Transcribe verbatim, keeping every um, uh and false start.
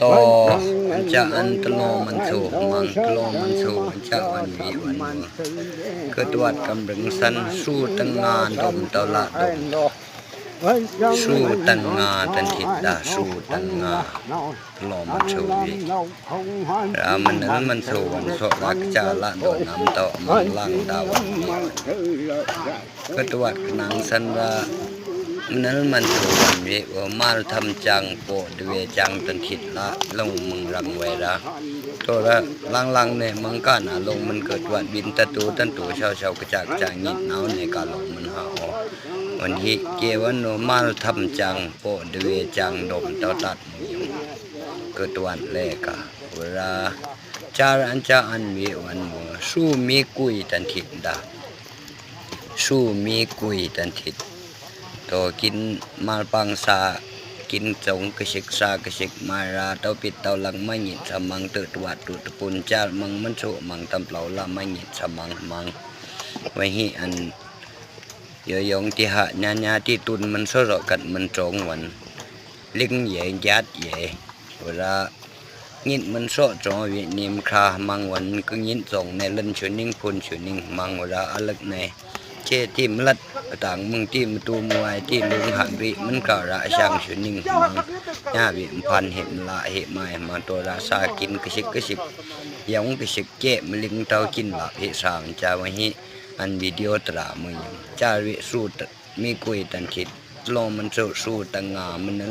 Taw, anca an taloˇ manˇ cho maˇ, taloˇ manˇ cho anca an ve an maˇ. Keu taˇ waꞈ kam reng san, shu tan ngaˇ dawˇ mvuh taw laˇ dawˇ. Shu tan ngaˇ tan hteꞈ daꞈ, shu tan ngaˇ. Taloˇ manˇ cho ve. Raˇ mvuhˇ naw manˇ cho van sawˆ laˇ kaꞈ ca laˇ dawˇ naˇ mvuh taw maˇ laˇ daꞈ ve. Keu taˇ waꞈ ka naˇ san raˇ mvuhˇ naw manˇ cho van ve, maˇ htawˇ caˇ pawˆ dawˇ ve caˇ tan hteꞈ laˇ lonˉ mvuhˇ raˇ ve raˇ. Taw raˇ laˇ laˇ ne maˇ kaꞈ naˇ lonˉ mvuhˇ keu taˇ waꞈ ve taˇ to taˇ to shaw shaw kaꞈ ca kaꞈ ca nyi naw ne kaꞈ lonˉ mvuhˇ haꞈ oˬ. Van heˆ kehˬ van lo maˇ htawˇ caˇ pawˆ dawˇ ve caˇ dawˇ mvuh taw taˇ mvuh yoˬ. Keu taˇ waꞈ leh kaꞈ oˇ raˇ, caˇ raˇ anca an ve van mvuhˇ shu miˇ kuiˬ tan hteꞈ daꞈ. Shu miˇ kuiˬ tan hteꞈ. Taw kin maˇ paˇ sha, kin cawˬ kaꞈ shek sha kaꞈ shek maˇ raˇ, taw piˇ taw laˇ maˇ nyi shaˍ maˇ, teuꞈ taˇ waꞈ tuꞈ taˇ pun caˇ maˇ, manˇ cho maˇ, taˇ pawˆ laˇ maˇ nyi shaˍ maˇ maˇ. Van heˆ an yawˇ yawˇ teˇ haꞈ nyi nyi teˇ tun mvuhˇ sawˆ sawˆ kaꞈ mvuhˇ cawˬ van. Lingˇ yehˬ jaˇ yehˬ. Oˇ raˇ nyi mvuhˇ sawˆ cawˬ ve nyi mvuhˇ hk'aˇ maˇ van, keu nyi cawˬ ne leuˆ shu nyi, hpon shu nyi maˇ, oˇ raˇ a leuˆ ne chehˇ tiˇ mvuhˇ laˇ, taˇ mvuhˇ tiˇ mvuhˇ tu mvuhˇ wai tiˇ lonˉ haꞈ ve mvuhˇ kaꞈ raˇ shaˇ shu nyi maˇ. Nyi ve mvuhˇ hpan heˆ mvuhˇ laˇ heˆ maˇ maˇ, taw raˇ sha kin kaꞈ shek kaꞈ shek, yawˇ kaꞈ shek kehˬ mvuhˇ lingˇ taw kin laˇ heˆ shaˇ ca. Van heˆ an video taˇ raˇ mvuhˇ yoˬ. Caˇ ve shu miˇ kuiˬ tan hteꞈ, taloˇ manˇ cho shu tan ngaˇ mvuhˇ naw